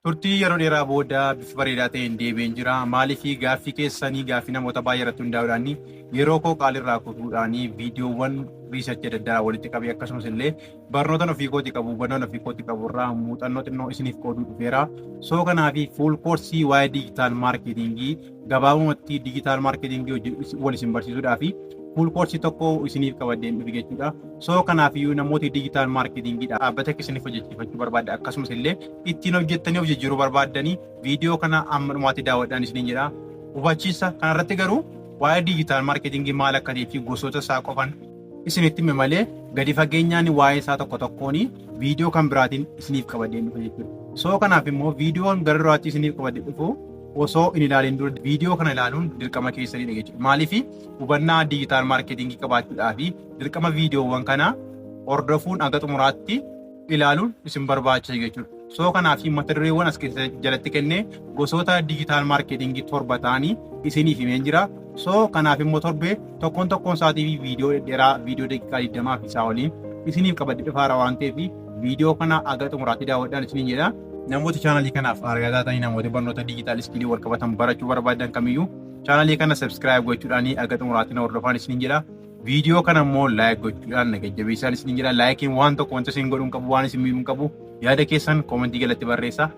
Turtii yeroo dheeraa booda bifa bareedaa ta'een deebi'een jira. Maaliif gaaffii keessanii, gaaffii namoota baay'ee irratti hundaa'uudhaan, yeroo koo qaalirraa kutuudhaan, viidiyoowwan research adda addaa walitti qabee, akkasumas illee barnoota ofii kootii qabu, hubannoon ofii kootii qabu irraa muuxannoo xinnoo isiniif qooduu dhufeera. So kanaaf full course waa'ee digital marketing, gabaabumatti digital marketing wal isin barsiisuudhaa fi full course tokko isiniif qabadeen dhufe jechuudha. So kanaafiyyuu namooti digital marketing dhaabbata isiniif hojjechiifachuu barbaadda, akkasumas illee ittiin hojjettanii of jijjiiruu barbaaddanii, viidiyoo kana amma dhumaatti daawwadhaan isiniin jedha. Hubachiisa kanarratti garuu waa'ee digital marketing maal akka ta'ee fi gosoota isaa qofan isinitti hime malee, gadi fageenyaan waa'ee isaa tokko tokkoon viidiyoo kan biraatiin isiniif qabadeen dhufe jechuudha. So kanaaf immoo viidiyoon gara duraatti isiniif qabadee dhufu osoo hin ilaalin dura viidiyoo kana ilaaluun dirqama keessanidha jechuudha. Maaliif hubannaa digital marketing qabaachuudhaa fi dirqama viidiyoowwan kana hordofuun haga xumuraatti ilaaluun isin barbaachisa jechuudha. So kanaaf mata dureewwan as keessa jalatti kennee gosoota digital marketing 7 ta'anii isiniif himeen jira. So kanaaf immoo torbee tokkoon tokkoon isaatii viidiyoo dhedheeraa, viidiyoo daqiiqaa 20 fi isaa waliin isiniif qabadhe dhufaara waan ta'eef, viidiyoo kana haga xumuraatti daawwadhaan isiniin jedha. Namoota chaanalii kanaaf argaa taatanii, namoota barnoota digital skill wal qabatan barachuu barbaadan kamiyyuu, chaanalii kana subscribe gochuudhaan haga xumuraatti na hordofaan isiniin jedha. Viidiyoo kana immoo like gochuudhaan na jajjabeessaan isiniin jedha. Likeiin waan tokko wanta isin godhuu hin qabu, waan isin miidhuu hin qabu. Yaada keessan comment jalatti barreessaa.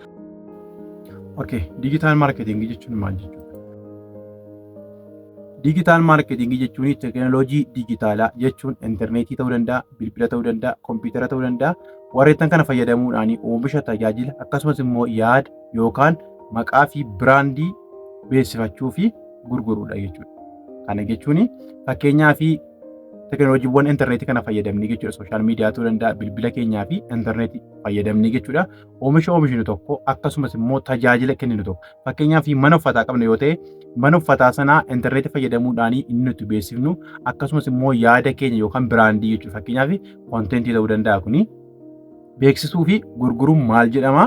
Okay, digital marketing jechuun maal jechuudha? Digital marketing jechuun teekinooloojii dijitaalaa jechuun intarneetii ta'uu danda'a, bilbila ta'uu danda'a, kompiitara ta'uu danda'a. Warreettan kana fayyadamuudhaan oomisha, tajaajila, akkasumas immoo yaada yookaan maqaa fi brand beeksifachuu fi gurguruudha jechuudha. Kana jechuun fakkeenyaa fi teekinooloojiiwwan intarneetii kana fayyadamnee jechuudha. Social media ta'uu danda'a, bilbila keenyaa fi intarneetii fayyadamnee jechuudha. Oomisha oomishnu tokko, akkasumas immoo tajaajila kenninu tokko. Fakkeenyaaf mana uffataa qabna yoo ta'e, mana uffataa sanaa intarneetii fayyadamuudhaan inni nuti beeksifnu, akkasumas immoo yaada keenya yookaan brand jechuudha. Fakkeenyaaf content ta'uu danda'a kuni. Beeksisuu fi gurguruun maal jedhama?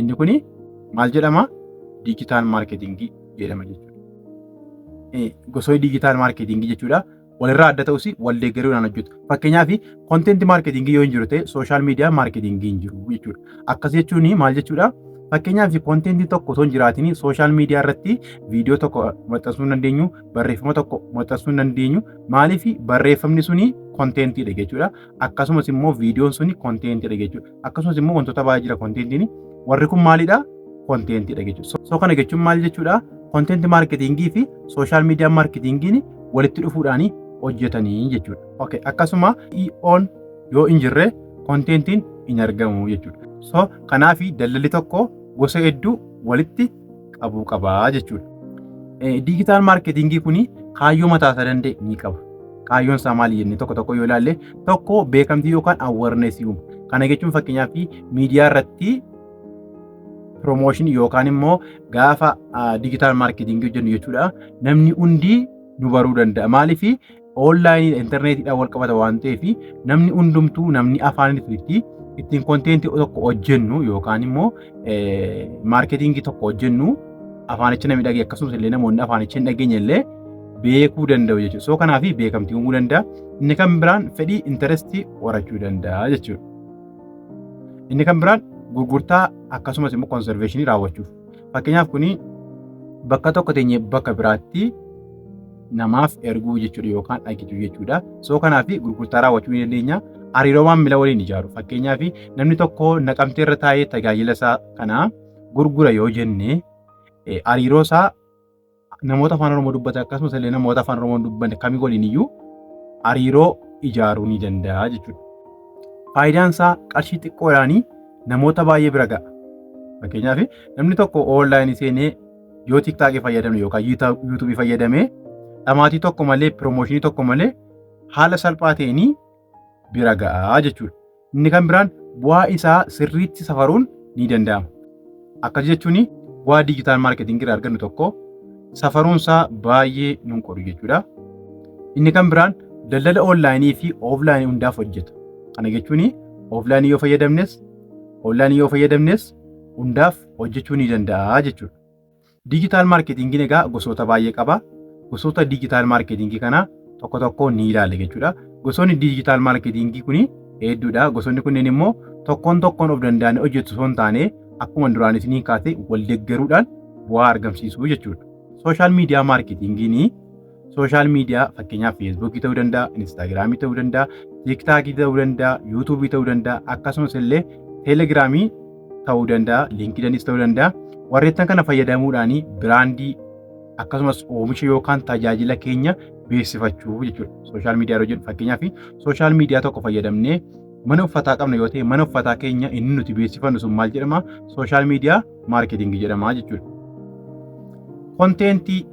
Inni kuni maal jedhama? Digital marketing jedhama jechuudha. Gosoonni digital marketing jechuudha. Walirraa adda ta'us wal deeggaruudhaan hojjetu. Fakkeenyaaf content marketing yoo hin jiru ta'e, social media marketing hin jiru jechuudha. Akkas jechuun maal jechuudha? Fakkeenyaaf content tokko osoo hin jiraatin social media irratti viidiyoo tokko maxxansuu hin dandeenyu, barreeffama tokko maxxansuu hin dandeenyu. Maaliif? Barreeffamni suni contentiidha jechuudha. Akkasumas immoo viidiyoon suni contentiidha jechuudha. Akkasumas immoo wantoota baay'ee jira contentiin. Warri kun maalidha? Contentiidha jechuudha. So kana jechuun maal jechuudha? Content marketing fi social media marketingiin walitti dhufuudhaan hojjetanii jechuudha. Okay, akkasuma SEO'n yoo hin jirre contentiin hin argamu jechuudha. So kanaaf daldalli tokko gosa hedduu walitti qabuu qabaa jechuudha. Digital marketing kun kaayyoo mataa isaa danda'e ni qaba. Kaayyoon isaa maali jennee tokko tokko yoo ilaalle, tokko beekamtii yookaan awareness uuma. Kana jechuun fakkeenyaaf miidiyaa irratti promotion yookaan immoo gaafa digital marketing hojjennu jechuudha. Namni hundi nu baruu danda'a. Maaliif? Online intarneetiidhaan wal qabata waan ta'eef, namni hundumtuu, namni afaan itti ittiin content tokko hojjennu yookaan immoo marketing tokko hojjennu afaanicha namni dhagee, akkasumas illee namoonni afaanicha hin dhageenye illee beekuu danda'u jechuudha. So kanaaf beekamtii uumuu danda'a. Inni kan biraan fedhii, interest horachuu danda'a jechuudha. Inni kan biraan gurgurtaa, akkasumas immoo conversion raawwachuuf. Fakkeenyaaf kuni bakka tokko teenyee bakka biraatti namaaf erguu jechuudha yookaan ajajuu jechuudha. So kanaaf gurgurtaa raawwachuu ni dandeenya. Hariiroo maamila waliin ijaaru. Fakkeenyaaf namni tokko Naqamtee irra taa'ee tajaajila isaa kana gurgura yoo jenne, hariiroo isaa namoota afaan Oromoo dubbatan, akkasumas illee namoota afaan Oromoo hin dubbanne kamii waliin iyyuu hariiroo ijaaruu ni danda'a jechuudha. Faayidaan isaa qarshii xiqqoodhaan namoota baay'ee bira ga'a. Fakkeenyaaf namni tokko online seenee yoo TikTok fayyadame yookaan YouTube fayyadame, dhamaatii tokko malee, promotion tokko malee haala salphaa ta'een bira ga'a jechuudha. Inni kan biraan bu'aa isaa sirriitti safaruun ni danda'ama. Akkas jechuun bu'aa digital marketing irraa argannu tokko safaruun isaa baay'ee nun qoru jechuudha. Inni kan biraan daldala online fi offline hundaaf hojjeta. Kana jechuun offline yoo fayyadamnes, online yoo fayyadamnes hundaaf hojjechuu ni danda'a jechuudha. Digital marketingiin egaa gosoota baay'ee qaba. Gosoota digital marketing kana tokko tokko ni ilaalla jechuudha. Gosoonni digital marketing kun hedduudha. Gosoonni kunneen immoo tokkoon tokkoon of danda'anii hojjetu osoo hin taane, Akkuma duraan isinii kaase wal deeggaruudhaan bu'aa argamsiisuu jechuudha. Social media marketingiin social media fakkeenyaaf Facebookii ta'uu danda'a, Instagramii ta'uu danda'a, TikTokii ta'uu danda'a, YouTubeii ta'uu danda'a, akkasumas illee Telegramii ta'uu danda'a, LinkedInis ta'uu danda'a. Warreettan kana fayyadamuudhaan brandii akkasumas oomisha yookaan tajaajila keenya beeksifachuu jechuudha. Social media yeroo jedhu, fakkeenyaaf social media tokko fayyadamnee mana uffataa qabna yoo ta'e, mana uffataa keenya inni nuti beeksifannu sun maal jedhama? Social media marketingii jedhama jechuudha. Contentii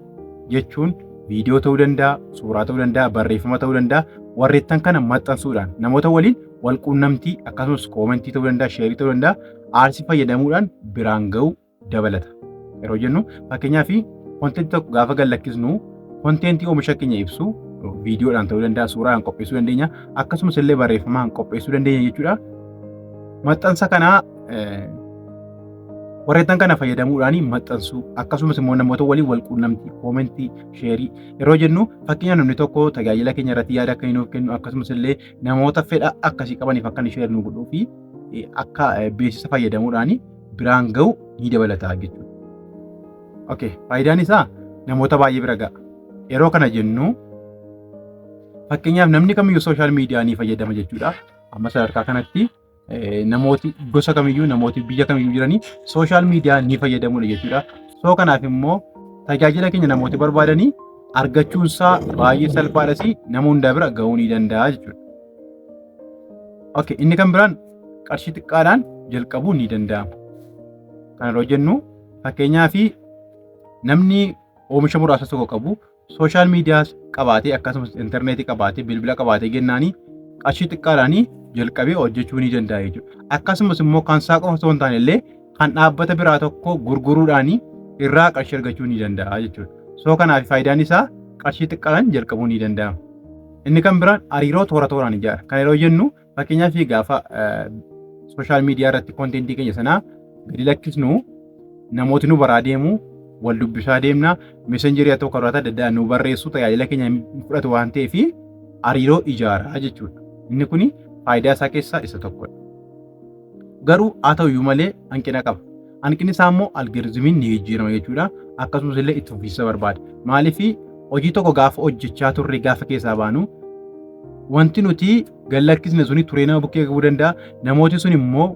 jechuun viidiyoo ta'uu danda'a, suuraa ta'uu danda'a, barreeffama ta'uu danda'a. Warreettan kana maxxansuudhaan namoota waliin wal quunnamtii akkasumas commentii ta'uu danda'a, shareii ta'uu danda'a, adsii fayyadamuudhaan biraan ga'uu dabalata. Yeroo jennu, fakkeenyaaf contentii tokko gaafa gallakkisnu contentii oomisha keenya ibsu viidiyoodhaan ta'uu danda'a, suuraadhaan qopheessuu dandeenya, akkasumas illee barreeffamaan qopheessuu dandeenya jechuudha. Maxxansa kanaa warreettan kana fayyadamuudhaan maxxansuu, akkasumas immoo namoota waliin wal quunnamtii, commentii, shareii yeroo jennu, fakkeenyaaf namni tokko tajaajila keenya irratti yaada akka nuuf kennu, akkasumas illee namoota fedha akkasii qabaniif akka inni share nu godhuu fi akka beeksisa fayyadamuudhaan biraan ga'u ni dabalata jechuudha. Okay, faayidaan isaa namoota baay'ee bira ga'a. Yeroo kana jennu, fakkeenyaaf namni kamiyyuu social media ni fayyadama jechuudha. Amma sadarkaa kanatti namooti gosa kamiyyuu, namooti biyya kamiyyuu jiranii social media ni fayyadamudha jechuudha. So kanaaf immoo tajaajila keenya namooti barbaadanii argachuunsaa baay'ee salphaadhas, nama hundaa bira ga'uu ni danda'a jechuudha. Okay, inni kan biraan qarshii xiqqaadhaan jalqabuu ni danda'ama. Kana yeroo jennu, fakkeenyaaf namni oomisha muraasa tokko qabu social medias qabaatee, akkasumas intarneetii qabaatee, bilbila qabaatee gennaanii qarshii xiqqaadhaan jalqabee hojjechuu ni danda'a jechuudha. Akkasumas immoo kan isaa qofa osoo hin taane illee kan dhaabbata biraa tokko gurguruudhaan irraa qarshii argachuu ni danda'a jechuudha. So kanaaf faayidaan isaa qarshii xiqqaadhaan jalqabuu ni danda'ama. Inni kan biraan hariiroo toora tooraan ijaara. Kana yeroo jennu, fakkeenyaaf gaafa social media irratti contentii keenya sanaa gadi lakkisnu namooti nu baraa deemu, wal dubbisaa deemna, Messengerii haa ta'u karoota adda addaa nu barreessu, tajaajila keenya fudhatu waan ta'eef hariiroo ijaaraa jechuudha. Inni kun faayidaa isaa keessaa isa tokkodha. Garuu haa ta'uyyuu malee hanqina qaba. Hanqinni isaa immoo algorithmiin ni jijjiirama jechuudha. Akkasumas illee itti fufiinsa barbaada. Maaliif, hojii tokko gaafa hojjechaa turre gaafa keessaa baanu wanti nuti gallakkisne suni turee nama bukkee qabuu danda'a. Namooti sun immoo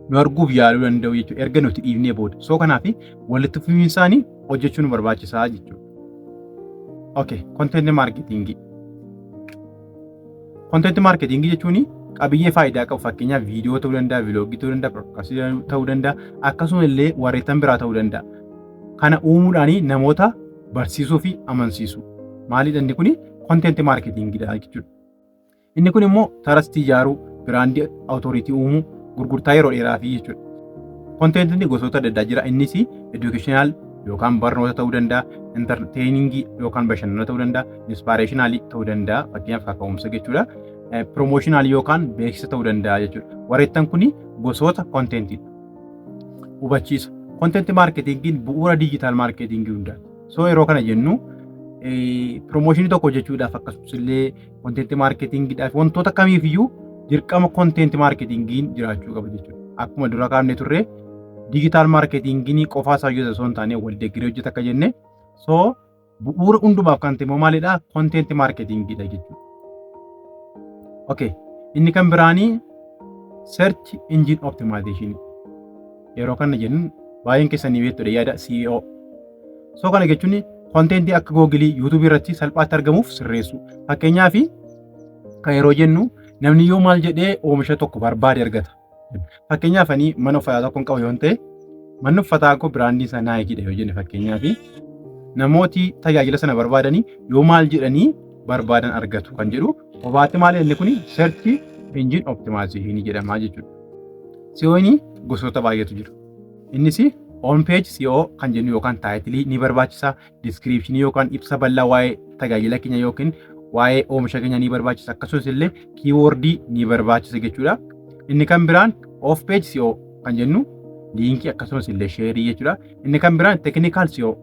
nu arguuf yaaluu danda'u jechuudha erga nuti dhiifnee booda. So kanaaf walitti fufiinsaanii hojjechuu nu barbaachisaa jechuudha. Okay, content marketingii. Content marketingii jechuun qabiyyee faayidaa qabu, fakkeenyaaf viidiyoo ta'uu danda'a, vlogii ta'uu danda'a, podcastii ta'uu danda'a, akkasuma illee warreettan biraa ta'uu danda'a. Kana uumuudhaan namoota barsiisuu fi amansiisuu. Maalidha inni kuni? Content marketingiidha jechuudha. Inni kun immoo trustii ijaaruu, brandii authority uumuu, gurgurtaa yeroo dheeraa fi jechuudha. Contentiin gosoota adda addaa jira. Innis educational yookaan barnoota ta'uu danda'a, entertainingii yookaan bashannana ta'uu danda'a, inspirationalii ta'uu danda'a, fakkeenyaaf kaka'umsa jechuudha. Promotionalii yookaan beeksisa ta'uu danda'a jechuudha. Warreettan kun gosoota contentiidha. Hubachiisa. Content marketingiin bu'uura digital marketingii hundaati. So yeroo kana jennu, promotionii tokko hojjechuudhaaf, akkasumas illee content marketingiidhaaf, wantoota kamiifiyyuu dirqama content marketingiin jiraachuu qaba jechuudha. Akkuma dura kaafne turre, digital marketingiin qofaa isaa hojjeta osoo hin taane wal deeggaree hojjeta akka jenne, so bu'uura hundumaaf kan ta'e immoo maalidha? Content marketingiidha jechuudha. Okay, inni kan biraanii search engine optimization. Yeroo kana jennu baay'een keessanii beektudha yaada SEO. So kana jechuun contentii akka Googleii, YouTubeii irratti salphaatti argamuuf sirreessu. Fakkeenyaaf kan yeroo jennu, namni yoo maal jedhee oomisha tokko barbaade argata. Fakkeenyaaf ani mana uffataa tokko hin qabu yoo ta'e, manni uffataa koo brandii isaa Nikeiidha yoo jenne, fakkeenyaaf namooti tajaajila sana barbaadanii yoo maal jedhanii barbaadan argatu kan jedhu qofaatti maali, inni kuni search engine optimization jedhama jechuudha. SEO'n gosoota baay'eetu jiru. Innis on page SEO kan jennu yookaan titleii ni barbaachisa, descriptionii yookaan ibsa bal'aa waa'ee tajaajila keenya yookiin waa'ee oomisha keenya ni barbaachisa, akkasumas illee keywordii ni barbaachisa jechuudha. Inni kan biraan off page SEO kan jennu linkii akkasumas illee shareii jechuudha. Inni kan biraan technical SEO.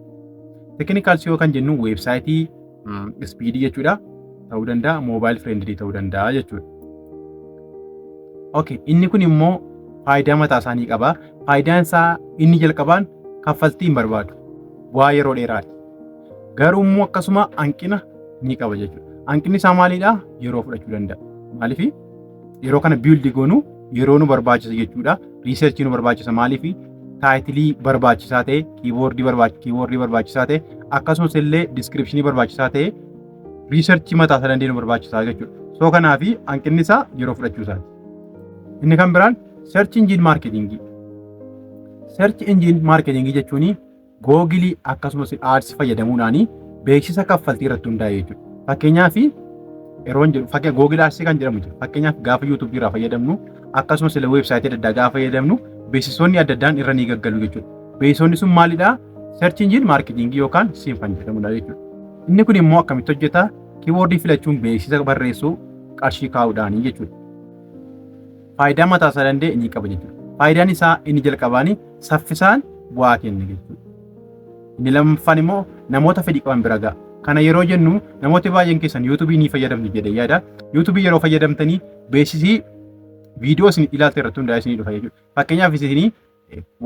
Technical SEO kan jennu websiteii speedii jechuudha. Ta'uu danda'a, mobile friendly ta'uu danda'a jechuudha. Okay, inni kun immoo faayidaa mataa isaanii qaba. Faayidaan isaa inni jalqabaan kaffaltii hin barbaadu. Bu'aa yeroo dheeraati. Garuu immoo akkasuma hanqina ni qaba jechuudha. Hanqinni isaa maalidhaa? Yeroo fudhachuu danda'a. Maaliif yeroo kana build goonu yeroo nu barbaachisa jechuudha. Research nu barbaachisa. Maaliif title barbaachisaa ta'e, keyword barbaachisaa ta'e, akkasumas illee description barbaachisaa ta'e, research mataa isaa dandeenyu barbaachisaa jechuudha. So kanaaf hanqinni isaa yeroo fudhachuu isaati. Inni kan biraan search engine marketing. Search engine marketing jechuun Google akkasumas ads fayyadamuudhaan beeksisa kaffaltii irratti hundaa'e jechuudha. Fakkeenyaaf yeroo jedhu fakkeenya Google Ads kan jedhamu jira. Fakkeenyaaf gaafa YouTube irraa fayyadamnu, akkasumas illee website adda addaa gaafa fayyadamnu, beeksisoonni adda addaan irra ni gaggalu jechuudha. Beeksisoonni sun maalidhaa? Search engine marketing yookaan SEM kan jedhamudha jechuudha. Inni kun immoo akkamitti hojjeta? Keyword filachuun beeksisa barreessuu, qarshii kaa'uudhaanii jechuudha. Faayidaa mataa isaa danda'e ni qaba jechuudha. Faayidaan isaa inni jalqabaanii saffisaan bu'aa kenna jechuudha. Inni lammaffaan immoo namoota fedhii qaban bira ga'a. Kana yeroo jennu namooti baay'een keessan YouTube ni fayyadamtu jedhee yaada. YouTube yeroo fayyadamtanii beeksisii viidiyoo isin ilaaltu irratti hundaa'ee isinii dhufa jechuudha. Fakkeenyaaf isinii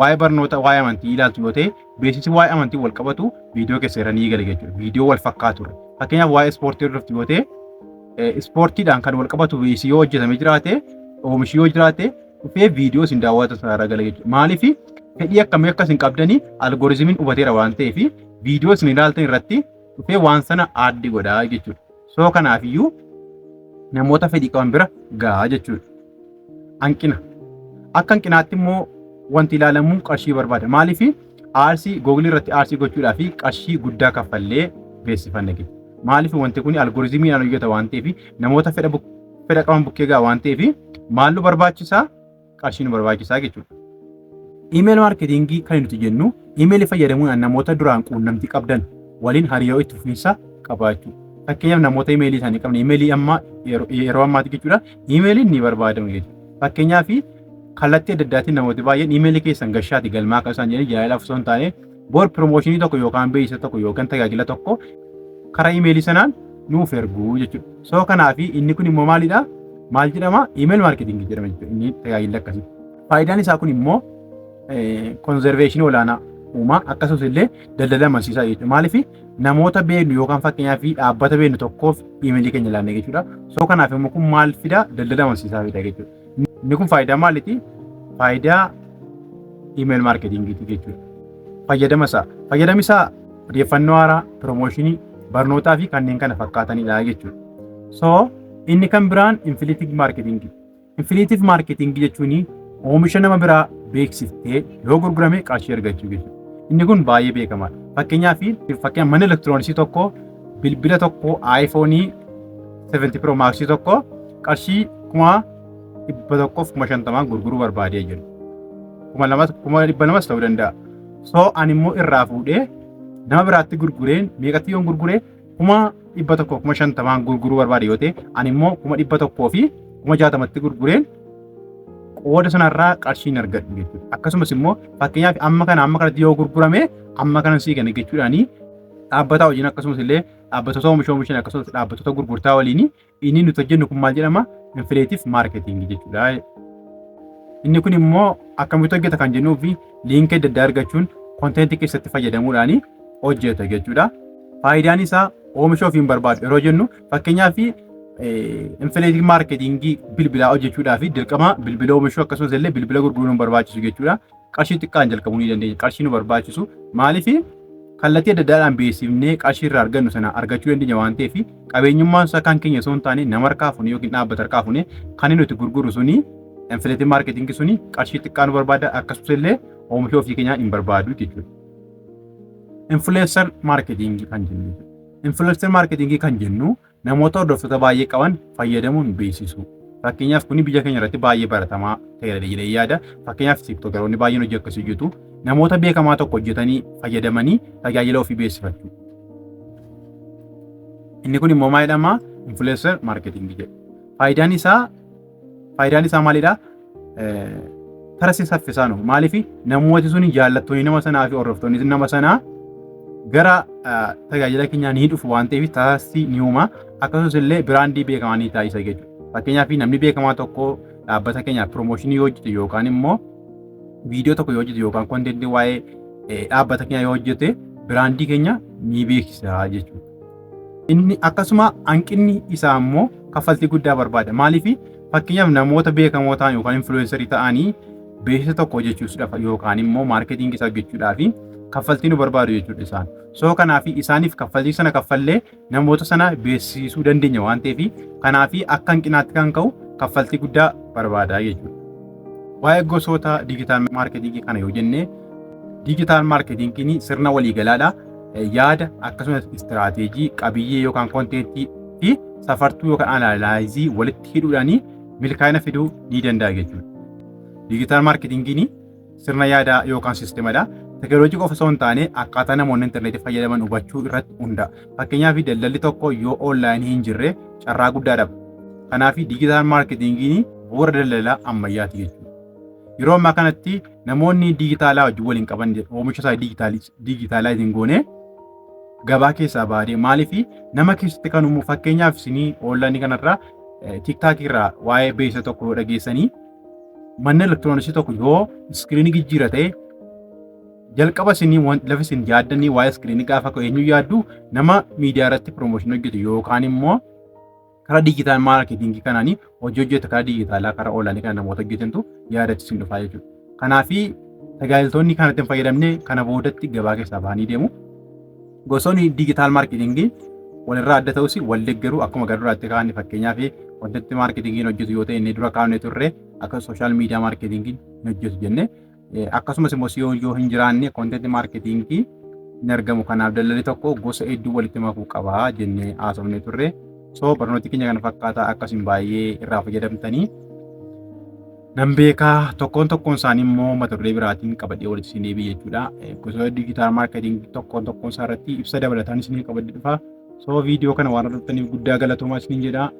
waa'ee barnoota, waa'ee amantii ilaaltu yoo ta'e, beeksisi waa'ee amantii wal qabatu viidiyoo keessa irra ni gala jechuudha. Viidiyoo wal fakkaatu irra. Fakkeenyaaf waa'ee ispoortii hordoftu yoo ta'e, ispoortiidhaan kan wal qabatu beeksisi yoo hojjetamee jiraate, oomishi yoo jiraate, dhufee viidiyoo isin daawwatu sana irra gala jechuudha. Maaliif fedhii akkamii akka isin qabdanii algorithmiin hubateera waan ta'eef, viidiyoo isin ilaaltan irratti dhufee waan sana add godhaa jechuudha. So kanaafiyyuu namoota fedhii qaban bira gahaa jechuudha. Hanqina. Akka hanqinaatti immoo wanti ilaalamu qarshii barbaada. Maaliif ads Google irratti ads gochuudhaaf qarshii guddaa kaffallee beeksifanna jechuudha. Maaliif wanti kun algorithmiidhaan hojjeta waan ta'eef, namoota fedha qaban bukkee gahaa waan ta'eef, maal nu barbaachisaa? Qarshii nu barbaachisaa jechuudha. Email marketing kan nuti jennu email fayyadamuudhaan namoota duraan quunnamtii qabdan waliin hariiroo itti fufiinsa qabaachuu. Fakkeenyaaf namoota email isaanii qabne, email amma yeroo ammaatti jechuudha, emailiin ni barbaadama jechuudha. Fakkeenyaaf kallattii adda addaatiin namooti baay'een email keessan gashaati galmaa akka isaan jedhan jaalalaaf osoo hin taane, bor promotion tokko yookaan beeksisa tokko yookaan tajaajila tokko karaa email sanaan nuuf erguu jechuudha. So kanaaf inni kun immoo maalidha? Maal jedhama? Email marketing jedhama jechuudha. Inni tajaajila akkasii. Faayidaan isaa kun immoo conversion olaanaa uumaa, akkasumas illee daldala amansiisaa jechuudha. Maaliif namoota beeknu yookaan fakkeenyaaf dhaabbata beeknu tokkoof email keenya laanne jechuudha. So kanaaf immoo kun maal fida? Daldala amansiisaa fida jechuudha. Inni kun faayidaa maaliiti? Faayidaa email marketingiiti jechuudha. Fayyadama isaa. Fayyadamni isaa odeeffannoo haaraa, promotion, barnootaa fi kanneen kana fakkaatanidha jechuudha. So inni kan biraan affiliate marketing. Affiliate marketing jechuun oomisha nama biraa beeksiftee yoo gurgurame qarshii argachuu jechuudha. Inni kun baay'ee beekamaadha. Fakkeenyaaf fakkeenyaaf mana elektirooniksii tokko bilbila tokko iPhone 17 Pro Max tokko qarshii 150,000 gurguruu barbaadee jiru. 2,000, 200,000 ta'uu danda'a. So ani immoo irraa fuudhee nama biraatti gurgureen meeqatti yoon gurguree 150,000 gurguruu barbaade yoo ta'e, ani immoo 160,000tti gurgureen qooda sanarraa qarshii hin argadhu jechuudha. Akkasumas immoo fakkeenyaaf amma kana amma kanatti yoo gurgurame amma kana sii kenna jechuudhaani dhaabbata wajjin, akkasumas illee dhaabbattoota oomisha oomishan, akkasumas dhaabbattoota gurgurtaa waliin inni nuti hojjennu kun maal jedhama? Affiliate marketing jechuudha. Inni kun immoo akkamitti hojjeta kan jennuu fi link adda addaa argachuun content keessatti fayyadamuudhaan hojjeta jechuudha. Faayidaan isaa oomisha ofii hin barbaadu yeroo jennu, fakkeenyaaf affiliate marketing bilbilaa hojjechuudhaaf dirqama bilbila oomishuu akkasumas illee bilbila gurguruu nu barbaachisu jechuudha. Qarshii xiqqaan jalqabuu ni dandeenya. Qarshii nu barbaachisu maaliif kallattii adda addaadhaan beeksifnee qarshii irraa argannu sana argachuu dandeenya waan ta'eef, qabeenyummaan isaa kan keenya osoo hin taane nama harkaa fuunee yookiin dhaabbata harkaa fuunee kan nuti gurgurru suni affiliate marketing suni qarshii xiqqaa nu barbaada, akkasumas illee oomisha ofii keenyaa hin barbaadu jechuudha. Influencer marketing kan jennu. Influencer marketing kan jennu namoota hordoftoota baay'ee qaban fayyadamuun beeksisu. Fakkeenyaaf kuni biyya keenya irratti baay'ee baratamaa ta'eera jedhee yaada. Fakkeenyaaf TikTokeroonni baay'een hojii akkasii hojjetu. Namoota beekamaa tokko hojjetanii fayyadamanii tajaajila ofii beeksifachuu. Inni kun immoo maal jedhama? Influencer marketing jedha. Faayidaan isaa maalidha? Trust saffisaa nu. Maaliif namooti sun jaallattoonni nama sanaa fi hordoftoonni nama sanaa gara tajaajila keenyaa ni dhufu waan ta'eef trust ni uuma. Akkasumas illee brand beekamaa ni taasisa jechuudha. Fakkeenyaaf namni beekamaa tokko dhaabbata keenyaaf promotion yoo hojjete yookaan immoo Viidiyoo tokko yoo hojjete yookaan contentii waa'ee dhaabbata keenya yoo hojjete, brandii keenya ni beeksisa jechuudha. Inni akkasuma hanqinni isaa immoo kaffaltii guddaa barbaada. Maaliif? Fakkeenyaaf, namoota beekamoo ta'an yookaan influencerii ta'anii beeksisa tokko hojjechuudhaaf yookaan immoo marketingii isaa hojjechuudhaaf kaffaltii nu barbaadu jechuudha isaan. So kanaaf isaaniif kaffaltii sana kaffallee namoota sana beeksisuu dandeenya waan ta'eef, kanaaf akka hanqinaatti kan ka'u kaffaltii guddaa barbaada jechuudha. Waa'ee gosoota digital marketingii kana yoo jenne, digital marketingiin sirna waliigalaadha. Yaada akkasumas istiraateejii, qabiyyee yookaan contentii fi safartuu yookaan analyzeii walitti hidhuudhaan milkaa'ina fiduu ni danda'a jechuudha. Digital marketingiin sirna yaadaa yookaan systemadha. Teekinooloojii qofa osoo hin taane, akkaataa namoonni intarneetii fayyadaman hubachuu irratti hundaa'a. Fakkeenyaaf, daldalli tokko yoo onlineii hin jirre carraa guddaa dhaba. Kanaaf digital marketingiin bu'uura daldalaa ammayyaati jechuudha. Yeroo ammaa kanatti namoonni digitalaa wajjin waliin qaban, oomisha isaa digitalize hin goone, gabaa keessaa baadee. Maaliif? Nama keessatti kan uumu, fakkeenyaaf, isinii onlineii kanarraa, TikTokii irraa waa'ee beeksisa tokko yoo dhageessanii, manni elektirooniksii tokko yoo screenii jijjiira ta'e, jalqaba isinii lafa isin yaaddanii waa'ee screenii gaafa ka'u eenyu yaaddu? Nama miidiyaa irratti promotionii hojjetu yookaan immoo karaa digital marketingii kanaanii hojii hojjetu, karaa digitalaa, karaa onlineii kana namoota hojjetantu yaadatti isin dhufaa jechuudha. Kanaafi tajaajiltoonni kanatti hin fayyadamne kana boodatti gabaa keessaa bahanii deemu. Gosoonni digital marketingii walirraa adda ta'us wal deeggaruu. Akkuma gara duraatti kaa'anne, fakkeenyaaf, wantoonni marketingiin hojjetu yoo ta'e, inni dura kaa'amne turre, akka social media marketingiin hin hojjetu jenne, akkasumas immoo SEO yoo hin jiraanne content marketingii hin argamu. Kanaaf daldalli tokko gosa hedduu walitti makuu qaba jennee haasofne turre. So barnooti keenya kana fakkaata. Akkasiin baay'ee irraa fayyadamtanii nan beekaa. Tokkoon tokkoon isaanii immoo mata duree biraatiin qabadhee walitti isin deebi'e jechuudha. Gosoota digital marketingii tokkoon tokkoon isaa irratti ibsa dabalataan isinii qabadhee dhufa. So viidiyoo kana waan hordoftaniif guddaa galatoomaa isiniin jedha.